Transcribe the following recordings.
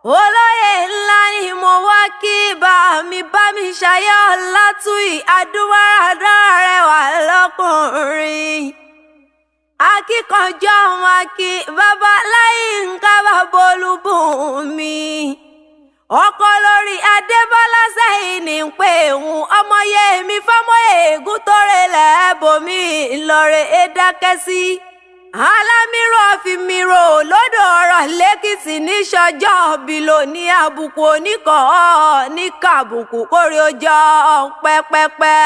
Olóyè ńlá ni mo wá kí bá mi bá mi ṣayé Ọlátúyì adúmáradá rẹwà lọ́kùnrin. Akíkanjú ọmọ akí bàbá láyínká bàbá Olúbùnmi. Ọkọ lórí Adébọ́lá sẹ́yìn ní pé òun ọmọ yẹmi fọmọ ègún tó relẹ̀ bòmí ńlọrẹ ẹ dákẹ́ sí. Alámírò fìmírò lódò ọ̀rọ̀ lẹ́kìtì níṣọjọ́ bìlò ní àbùkù oníkọ̀ ní kàbùkù kórè ọjọ́ pẹ́pẹ́pẹ́.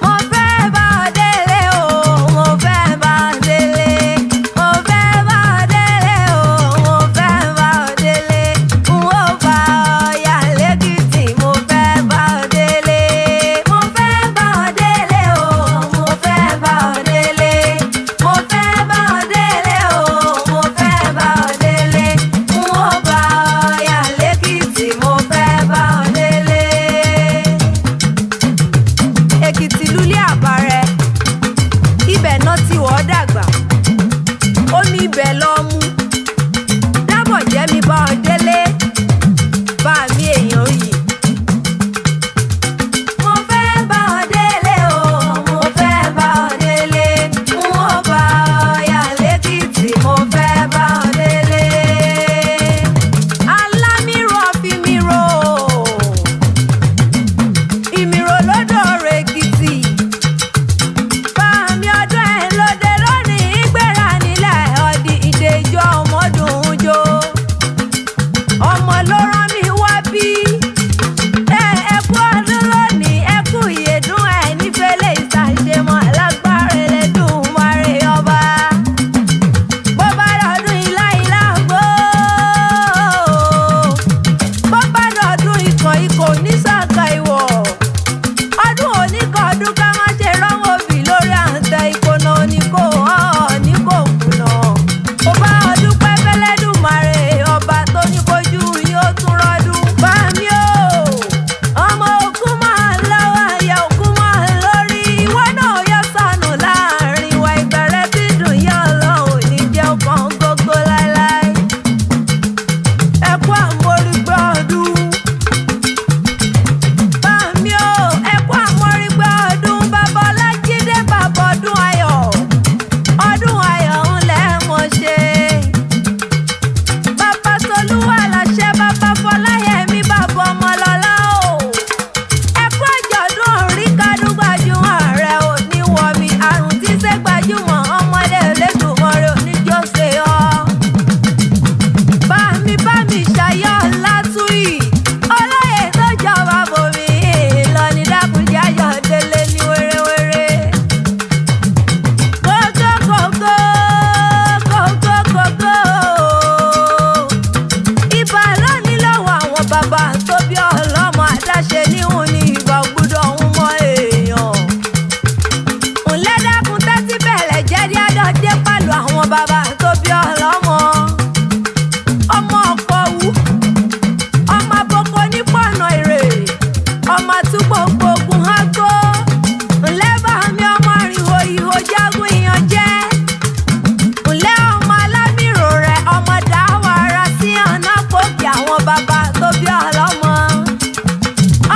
Mo fẹ́ bá ọ délé o, mo fẹ́ bá ọ délé. Mo fẹ́ bá ọ délé o, mo fẹ́ bá ọ délé. N ó bá ọ yà lẹ́kìtì, mo fẹ́ bá ọ délé. Mo fẹ́ bá ọ délé o, mo fẹ́ bá ọ délé. Mo fẹ́ bá ọ délé o, mo fẹ́ bá ọ délé. N ó bá ọ yà lẹ́kìtì, mo fẹ́ bá ọ délé. Èkìtì lulẹ̀ àbárẹ̀, ibẹ̀ náà ti wọ́ dàgbà, omi ibẹ̀ lọ mú. Dábọ̀ jẹ́ mi bá ọ délé, bá mi èèyàn yìí. Mo fẹ́ bá ọ délé o, mo fẹ́ bá ọ délé. N ó bá ọ yà lẹ́kìtì, mo fẹ́ bá ọ délé. Alámírò fi mi rò, ìmìrò lódò rẹ̀ Èkìtì. Bàmí ọdún ẹ̀ lóde lónìí gbéra nílẹ̀ ọdí ìdèjọ́ ọmọdún jó. Ọmọ ló rán mi wá bí. Ẹ kú ọdún lónìí, ẹ kú ìyèdún ẹ̀ nífẹ̀lẹ́ ìsàṣemọ̀ lágbára Ẹlẹ́dùmarè ọba. Bó bá dọ̀dún ilá ilá gbó. Bó bá dọ̀dún ikọ̀ ikọ̀ onísàkà ìwọ̀. Ọdún oníkọ̀ọ́dún ká má ṣe rọ́wọ́ bì lórí àǹtẹ̀ ìkóná oníkó ọ̀ọ́ni kò kùnà. Mo bá ọdún pẹ́ fẹ́lẹ́dùmarè ọba tó ní kojú yín ó tún rọ́dún. Bá mi o, ọmọ òkú máa ń lọ́wọ́ àyà òkú máa ń lórí. Ìwọ náà yọ sànù láàrin ìwà ìbẹ̀rẹ̀ dídùn yá ọlọ́run ní jẹ́ ọkàn gógó láéláé. Ẹ kú àmórígbá ọdún. Bàmí o, ẹ kú àmórígbá ọdún. Bàbá Ọlájídé bàbá ọdún ayọ̀. Ọdún ayọ̀ ńlẹ̀ mọ̀ ṣe. Bàbá Tolúwa láṣẹ, bàbá Fọláyẹmí, bàbá Ọmọlọ́lá o. Ẹ kú àjọ̀dún orí kádùn gbajúmọ̀ rẹ̀ ò ní wọmi. Àrùn tí ṣe gbajúmọ̀ ọmọdé Elédùmarè oníjọ́sẹ̀ ọ́. Bámi bámi ṣayọ̀ Ọlátúyì. Olóyè tó jọba bòmí lọ ní dákúnjẹ́ Ayọ̀délé ní wéréwéré. Kókó kókó kókó kókó. Ibà lónìí lọ́wọ́ àwọn bàbá tó bí ọlọ́mọ àdáṣe níhùn ní ìgbà gbúdọ̀ ń mọ èèyàn. Ǹlẹ́ dákun tẹ́tí bẹ̀rẹ̀ jẹ́ ní àdọ́dé pàlọ́ àwọn bàbá tó bí ọlọ́mọ. Ọmọ ọ̀pọ̀ wú, ọmọ aboko nípọ̀nà èrè, ọmọ túbọ̀ gbógun hágó. Ǹlẹ́ bá mi ọmọ rìnwó ìhò jágún ìyàn jẹ́. Ǹlẹ́ ọmọ alámìrò rẹ̀ ọmọ dáwọ́ ara sí ọ̀nà pòkì àwọn bàbá tó bí ọlọ́mọ.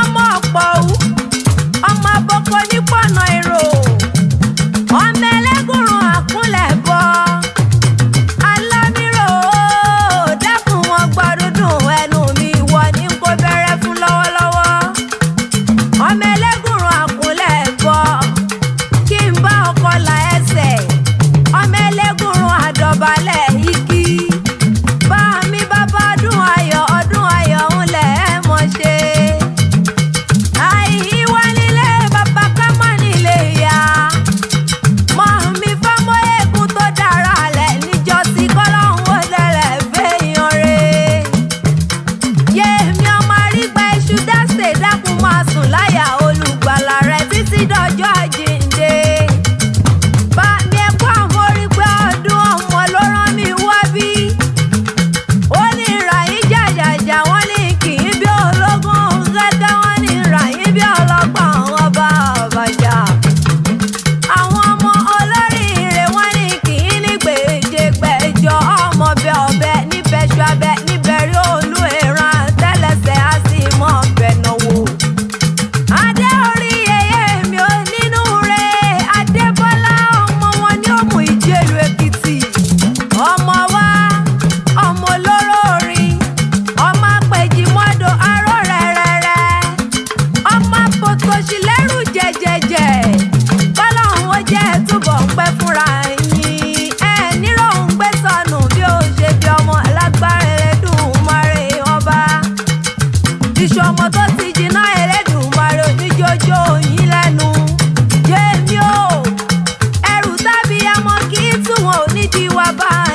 Ọmọ ọ̀pọ̀ wú, ọmọ aboko nípọ̀nà èrò, ọmọ ẹlẹ́gùnrún àkúnlẹ̀ bọ. Alámìrò dákun wọn gbọ́ dúdùn ẹnu mi ìwọ ní kó bẹ̀rẹ̀ fún lọ́wọ́lọ́wọ́. Ọmọ ẹlẹ́gùnrún àkúnlẹ̀ bọ, kí n bá ọkọ là ẹsẹ̀. Ọmọ ẹlẹ́gùnrún àdọ̀bálẹ̀ igi. Bá mi bàbá ọdún ayọ̀ ọdún ayọ̀. nídìí wá bá.